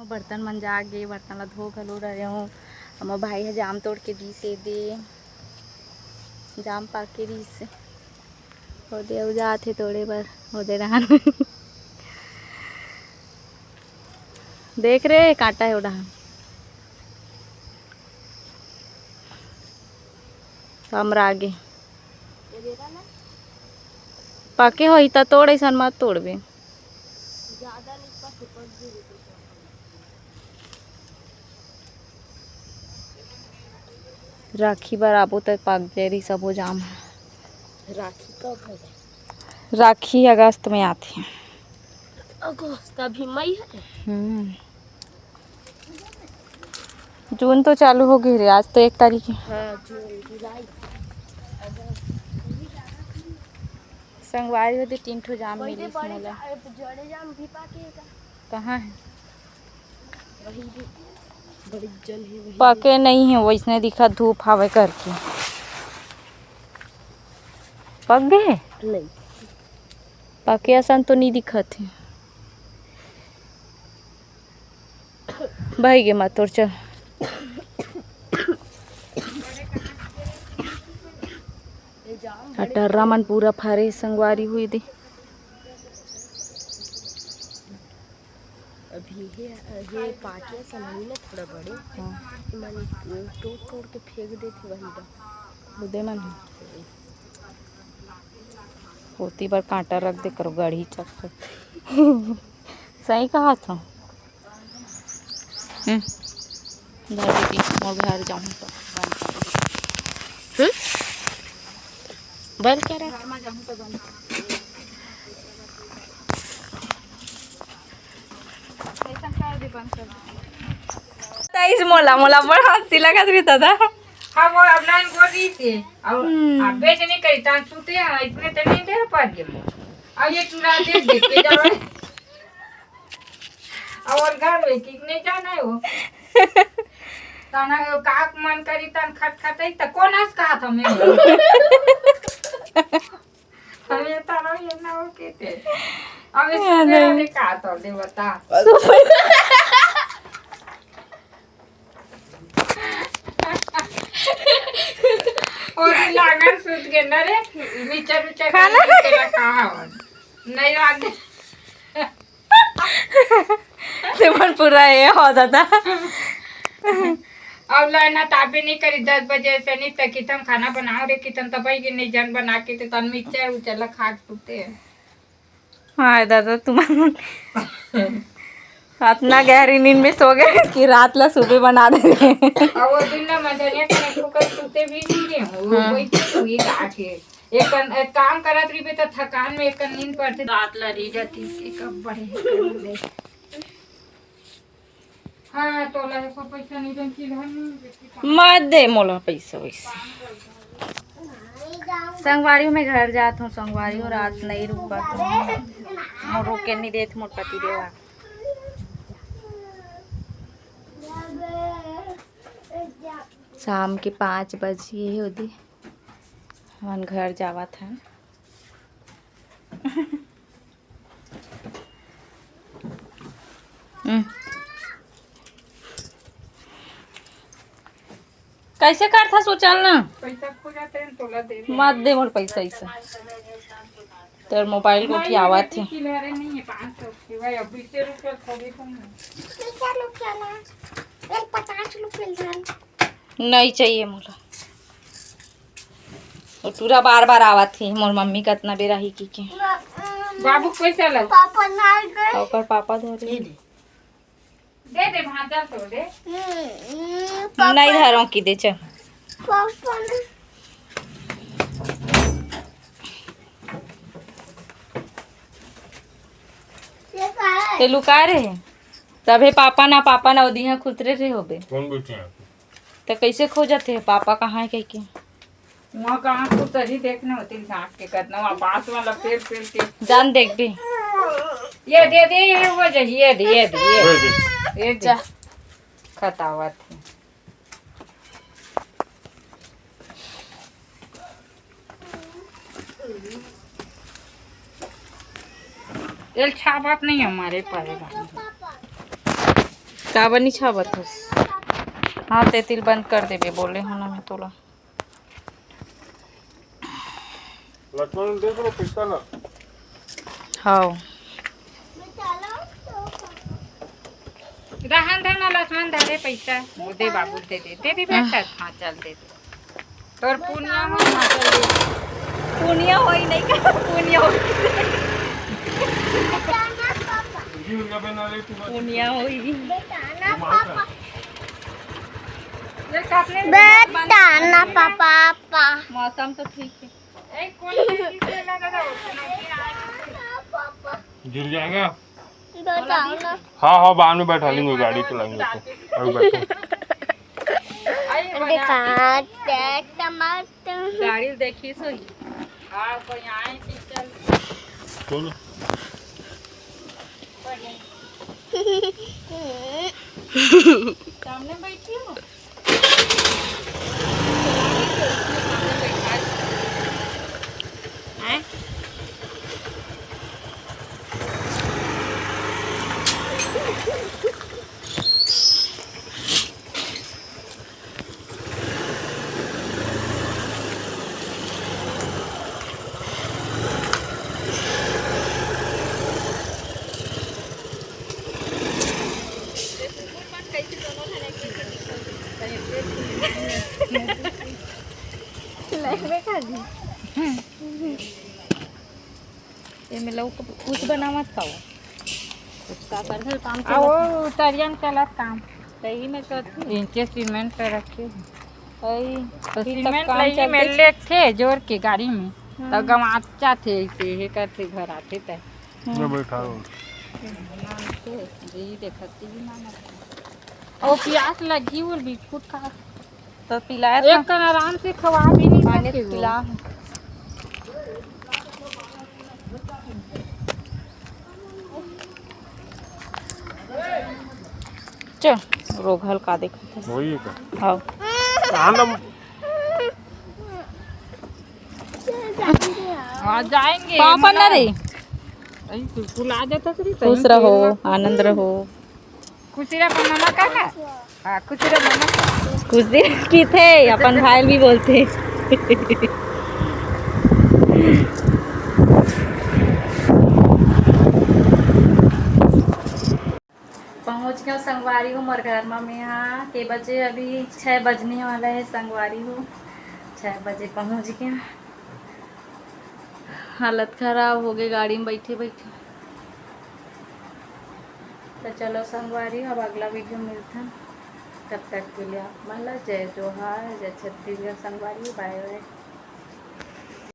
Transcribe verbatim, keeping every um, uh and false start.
बर्तन मन जागे, बर्तन ला धो घलो डरे हूँ। हमर भाई ह जाम तोड़ के दीस हे दे, जाम पाके रहिस हे। ओदे अउ जात हे तोड़े बर, ओदे डहान। देख रे, कांटा हे ओ डहान। कमरा आगे। पके होही त तोड़, अइसन मत तोड़बे। राखी बर आबो त पाक जाय रही सबो जाम। राखी कब हे? राखी अगस्त में आथे। अगस्त, अभी मई हे। हम्म। जून तो चालू हो गई रे, आज तो एक तारीख है। हाँ, जून, जुलाई, अगस्त। संगवारी हो दे तीन ठो जाम मिलिस मोला। कहाँ है? वही भी बड़ी जल है, वही पके नहीं है, वैसने दिखा धूप हवे करके। पक गए? नहीं। पके असन तो नहीं दिखत है। भाई गे मा तोर चल। अटर्रा मन पूरा फरे संगवारी हुई दे। अभी हे, हे पाके समझ में थोड़ा बड़े। हाँ। मन तोड़ तोड़ के फेंक देथे वही दा। उदे मन। ओती बर कांटा रख दे करो गढ़ी चक्कर। सही कहा था। हम्म। धर दीदी, मोर घर जाऊँ तो बंद कर दे। हम्म? बंद करा। घर में जाऊँ तो बंद कर दे। ऐसा कर दे, बंद कर दे। ताईस मोला, मोला बड़ा हंसी लगत रही दादा। हम वो अब लाइन बोल रही थी। अब हम्म। आप बेच नहीं करी, तान सूते हैं, इतने तो नहीं दे पा रही मोर। अब ये चुरा दे, देख के जाओ। और घर में किक नहीं जाना है वो। ताना वो काक मन करी तन खटखटाई त कोन अस कहा था मैं? हमें तारा ये ना हो के थे। अब इस अरे। ने कहा तो दे बता। और लागन सूत के ना रे, विचार विचार खाना? कहा नहीं आगे। ते मन पूरा ये हो दादा। अब लाइन ताबे नहीं करी दस बजे से नहीं त कितन खाना बनाओ रे, कितन तबई के नहीं जन बना के ते तन मिक्सचर उचर ला खा के सुते हैं। हाँ दादा, तुम अतना गहरी नींद में सो गए कि रात ला सुबह बना दे रहे। अब वो दिन ना मंझनिया के एको कर सुते भी नहीं रहे हो, वो हाँ। वही तो हुई आके। एक कन-, एक काम करत रहिबे त थकान में एक कन नींद पड़थे। रात ला रह जाती कि कब बढ़े कर ले। हाँ, तोला एको पैसा नहीं देन की घर में। मत दे मोला पैसा वैसा। संगवारी में घर जात हूँ, संगवारी हो रात नहीं रुक पात हूँ। मोर रोके नहीं देत मोर पति देवा। शाम के पाँच बजे हे ओदी। हमन घर जावत हन। हम्म। कैसे करथा सोचल ना? पैसा खो जाते हैं, तोला दे दे। मत दे मोर पैसा ऐसा। तेर मोबाइल गोठी आवत हे। चिल्लरे नहीं है, पाँच सौ के भाई, अब बीस रुपया खो गई तुम। बीस रुपया ना, एक पचास रुपया डाल। नहीं चाहिए मोला। वो टूरा बार बार आवत हे, मोर मम्मी कतना बेरा ही की के। बाबू पैसा ला। पापा ना गए। ओकर पापा धरे। दे दे, भांचा तो दे। हम्म, हम्म, नहीं पापा। धरो की दे, चल। पापा ने। ये का है? ते लुका रहे। तभे पापा ना, पापा ना, ओदिहा खुतरे रहे होबे। कौन बैठे हैं? त कैसे खोजत हे पापा कहाँ है कह के? वहाँ कहाँ खुतरी देखने होती झांक के करना, वहाँ बांस वाला पेड़, पेड़ के। जान देख भी। ये दे दे, ये हो जाए, ये दे, ये दे, ये दे। ये दे। जा। खतावत है। तेल छापत नहीं हमारे पाए। काबर नी छावत हस? हाँ, ते तिल बंद कर देबे, बोले हो ना मैं तोला। लक्ष्मण दे दो पैसा ना। हाँ। रहन दे ना लक्ष्मण, धरे पैसा। वो दे बाबू, दे दे, दे दे बेटा। हाँ, चल दे दे। तोर पुनिया हो, हाँ, चल दे। पुनिया होई नहीं का? पुनिया होई। पुनिया होई। बेटा ना पापा, पापा। मौसम तो ठीक है। गिर जाएगा। हाँ, हाँ, बाद में बैठा लेंगे, गाड़ी चलाएंगे तो। अभी बैठो। टमाटर। गाड़ी देखी सोई। हाँ, कोई आए चल। कौन? सामने बैठी हूँ। एमे लौक कुछ बनावत का वो? कुछ का कर घर काम आ, चलत वो उतरियन चलत काम। सही में करती। इनके सीमेंट पे रखे हैं। वही तो सीमेंट काम लगी चलते में लेके जोर के गाड़ी में। हाँ। तो गंवाचा थे ऐसे, हे करते घर आते तय। हाँ। मैं बैठा हूँ। यही देखती भी ना ना। और प्यास लगी और बिस्कुट खा। तो पिलाया था। एक कन आराम से खवा भी नहीं पानी सके वो। पिला। चल, रोग हल्का देखत है। वही है का? हाँ। आनंद। आ जाएंगे, पापा ना मना। रे। अरे, तू बुला देता श्री, खुश सही रहो, खेलना। आनंद रहो। खुशी रह, अपन ममा का का? हाँ, खुशी रह, ममा का। खुशी रह की थे, अपन भाई भी बोलते। पहुँच गया संगवारी हो मोर घर मा। मैं हाँ के बजे, अभी छः बजने वाला है संगवारी हो, छः बजे पहुँच गया। हालत खराब हो गई गाड़ी में बैठे बैठे। तो चलो संगवारी, अब अगला वीडियो मिलता, तब तक के लिए आप मन ला जय जोहार, जय छत्तीसगढ़ संगवारी, बाय बाय।